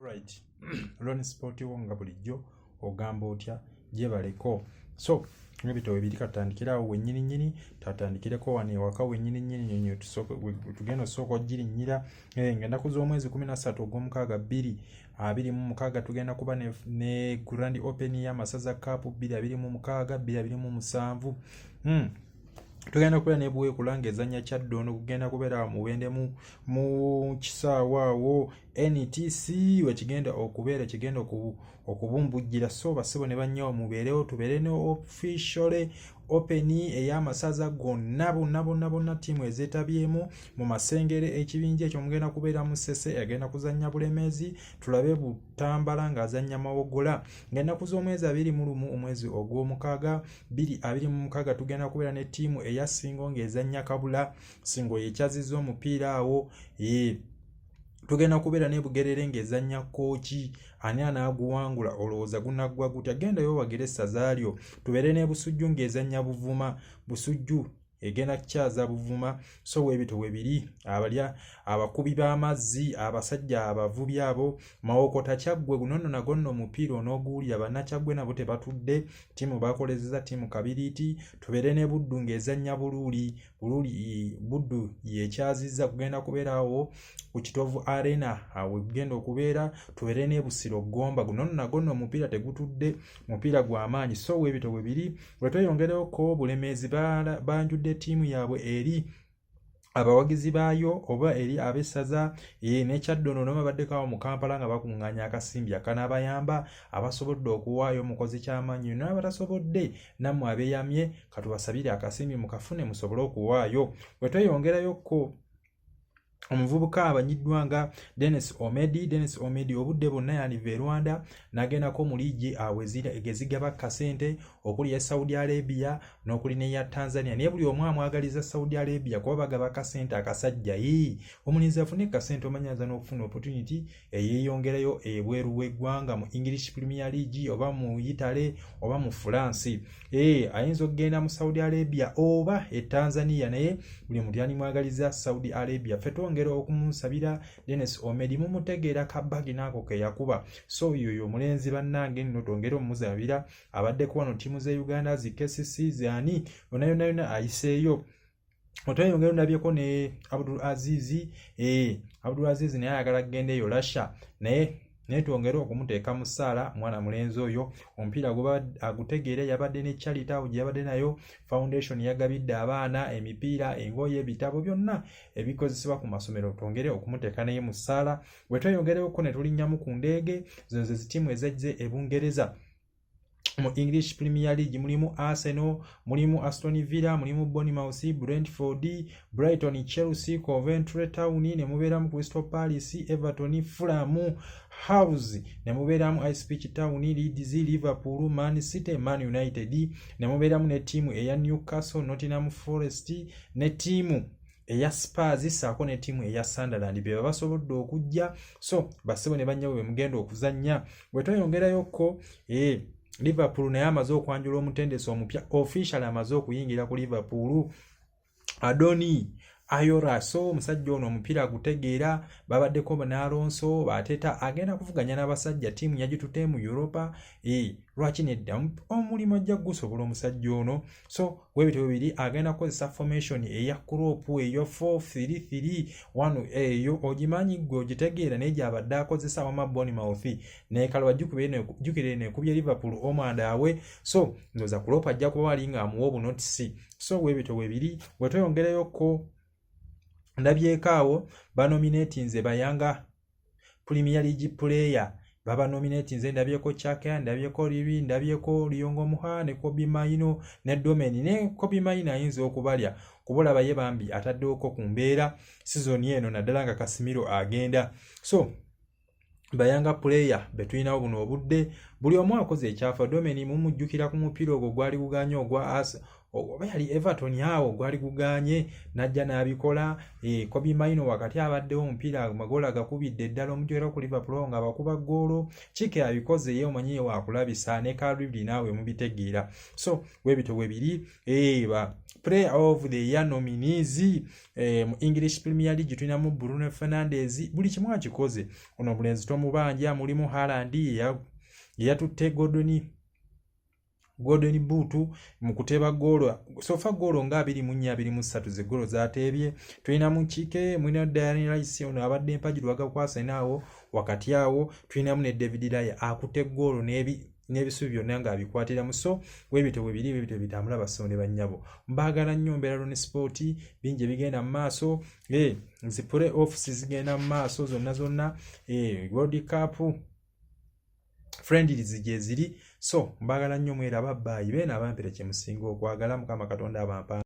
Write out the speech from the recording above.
Right, Ron Sport wo nga bulijjo ogamba otya gyebaleko. So ebito webiri, katandikire awo wennyini nnyini, tatandikireko wano ewaka wennyini nnyini nyonyo tugenda osooka ogirinnyira ng'ennaku z'omwezi 13 ogw'omukaaga 2026 tugenda kuba ne grand open y'Amasaza Cup 2026 2027. Tugenda kubeera ne Buweekula ng'ezannya Kyaddondo, kugenda kubeera Mubende mu kisaawe awo NTC wekigenda okubeera, kigenda okubumbujjira. So basebo ne bannyawo, mubeerewo, tubeere ne official open ey'amasaza gonna bonna bonna bonna, ttiimu ezeetabyemu mu Masengere. Ekibinja ekyo mugenda kubeera mu Ssese agenda kuzannya Bulemeezi, tulabe Butambala ng'azannya Mawogola. Ng'ennaku z'omwezi 21 omwezi ogw'omukaaga 2026 tugenda kubeera ne ttiimu eya Ssingo ng'ezannya Kabula. Ssingo yekyazizza omupiira awo. Tugenda kubeera ne Bugerere ng'ezannya Kooki. Ani anaaguwangula? Olowooza gunaggwa gutya? Gendayo owagire essaza lyo. Tubeere ne Busujju ng'ezannya Buvuma. Busujju egenda kukyaza Buvuma. So weebito webiri, abalya abakubi b'amazzi, abasajja abavubi abo, Mawokota, Kyaggwe, guno nno nagwo nno omupiira onooguwulira. Bannakyaggwe nabo tebatudde, ttiimu bakolezeza ttiimu kabiriiti. Tubeere ne Buddu ng'ezannya Buluuli. Buluuli, Buddu yekyazizza, kugenda kubeera awo ku Kitovu Arena awo genda okubeera. Tubeere ne Busiro, Gomba, guno nno nagwo nno omupiira tegutudde, mupiira gw'amaanyi. So weebito bwe biri. Bwe tweyongereko, Bulemeezi banjudde ttiimu yaabwe eri abawagizi baayo oba eri ab'essaza n'ekyaddono nabo babaddeko awo mu Kampala nga bakuŋŋaanya akasimbi akanaabayamba. Abasobodde okuwaayo omukozi ky'amaanyi, n'abatasobodde nammwe abeeyamye, katubasabire akasimbi mukafune musobole okuwaayo. Bwe tweyongerayokko, omuvubuka amanyiddwa nga Denis Omedi. Denis Omedi obudde bwonna yandiva e Rwanda n'agendako mu liigi awo ezigaba kasente, okuli eya Saudi Arabia n'okuli n'eya Tanzania, naye buli omu amwagaliza Saudi Arabia kuba bagaba kasente akasajja. Yii, omulinzi afune kasente, omanyaza n'okufuna opportunity eyeeyongerayo ebweru w'eggwanga mu English Premier League oba mu Italy oba mu France. Ayinza okugenda mu Saudi Arabia oba e Tanzania, naye buli muntu yanimwagaliza Saudi Arabia. Ffe twongera okumusabira Denis Omedi, mumutegeera kabagi naako ke yakuba. So yoyo omulenzi bannange nno twongere omumusabira. Abaddeko wano ttiimu ze Uganda, zi KCC, zaani, yonna yonna yonna ayiseeyo. Otweyongera ndabyeko ne Abdul Aziz. Abdul Aziz naye ayagala kugenda eyo Russia, naye twongere okumuteeka mu ssaala. Mwana mulenzi oyo omupiira guba agutegeera. Yabadde ne charity awo gye yabadde nayo foundation, yagabidde abaana emipiira, engoye, ebitabo byonna ebikozesebwa ku masomero. Twongere okumuteeka naye mu ssaala. Bwe tweyongereyoko ne tulinnyamu ku ndeege, zino ze zitiimu ezajje e Bungereza mu English Premier League. Mulimu Arsenal, mulimu Aston Villa, mulimu Bournemouth, Brentford, Brighton, Chelsea, Coventry Town, ne mubeeramu Crystal Palace, Everton, Fulham, House, ne mubeeramu Ipswich Town, Leeds, Liverpool, Man City, Man United, ne mubeeramu ne ttiimu eya Newcastle, Nottingham Forest, ne ttiimu eya Spurs ssaako ne ttiimu eya Sunderland, be basobodde okujja. So bassebo ne bannyabo, be mugenda okuzannya. Bwe tweyongerayokko, Liverpool naye amaze okwanjula omutendesi omupya official, amaze okuyingira ku Liverpool, Andoni Iraola. So omusajja ono omupiira agutegeera, babaddeko n'Alonso Arteta, agenda kuvuganya n'abasajja. Ttiimu yagitutte mu Europa, lwaki nedda? Omulimu ajja kugusobola omusajja ono. So webityo bibiri, agenda kukozesa formation eya Klopp eyo 4-3-3-1, eyo ogimanyi gwe, ogitegeera, naye gyabadde akozesa wama Bournemouth nekalwa. Jjukire nekubye Liverpool omwanda awe. So ndowooza Klopp ajja kuba wali ng'amuwa obunotisi. So webityo webiri. Bwe tweyongerayokko, ndabyeko awo banominatinze ba Young Premier League player, babanominatinze. Ndabyeko Chaka, ndabyeko Ribi, ndabyeko Liyongo Muha ne Kobbie Mainoo ne Domeni. Ne Kobbie Mainoo ayinza okubalya kuba olaba ye bambi ataddewoko ku mbeera sizoni eno, naddala nga Casemiro agenda. So ba young player betulinawo buno obudde, buli omu akoze ekyafa. Domeni mumujjukira ku mupiira ogwo gwali guganye ogwa Oba yali Everton awo gwali guganye n'ajja n'abikola. Kobbie Mainoo wakati abaddewo, omupiira amagoolo agakubidde ddala, omujolera ku Liverpool nga bakuba ggoolo. Kike abikoze ye, omanyi ye wakulabisa ne Kalibri, naawe mubitegeera. So webito webiri. Ba player of the year nominees mu English Premier League tulinamu Bruno Fernandes, buli kimu akikoze ono omulenzi tomubanja. Mulimu Haaland yeyatutte Golden Boot mu kuteeba ggoolo, so far ggoolo nga 24, 23 ze ggoolo zateebye. Tulinamu Kike, mulina Declan Rice, ono abadde empagi lwagakwasa naawo wakati awo. Tulinamu ne David Raya akutte ggoolo n'ebisubi byonna ng'abikwatiramu. So webito bwe biri, webito bitambula. Bassebo ne bannyabo, mbaagala nnyo. Mbeera Lone Sport, bingi ebigenda mu maaso. Nzi play offs zigenda mu maaso zonna zonna, World Cup friendlies gye ziri. So mbaagala nnyo, mweraba. Bye beena abampere kye musinga okwagala. Mukama Katonda abampa.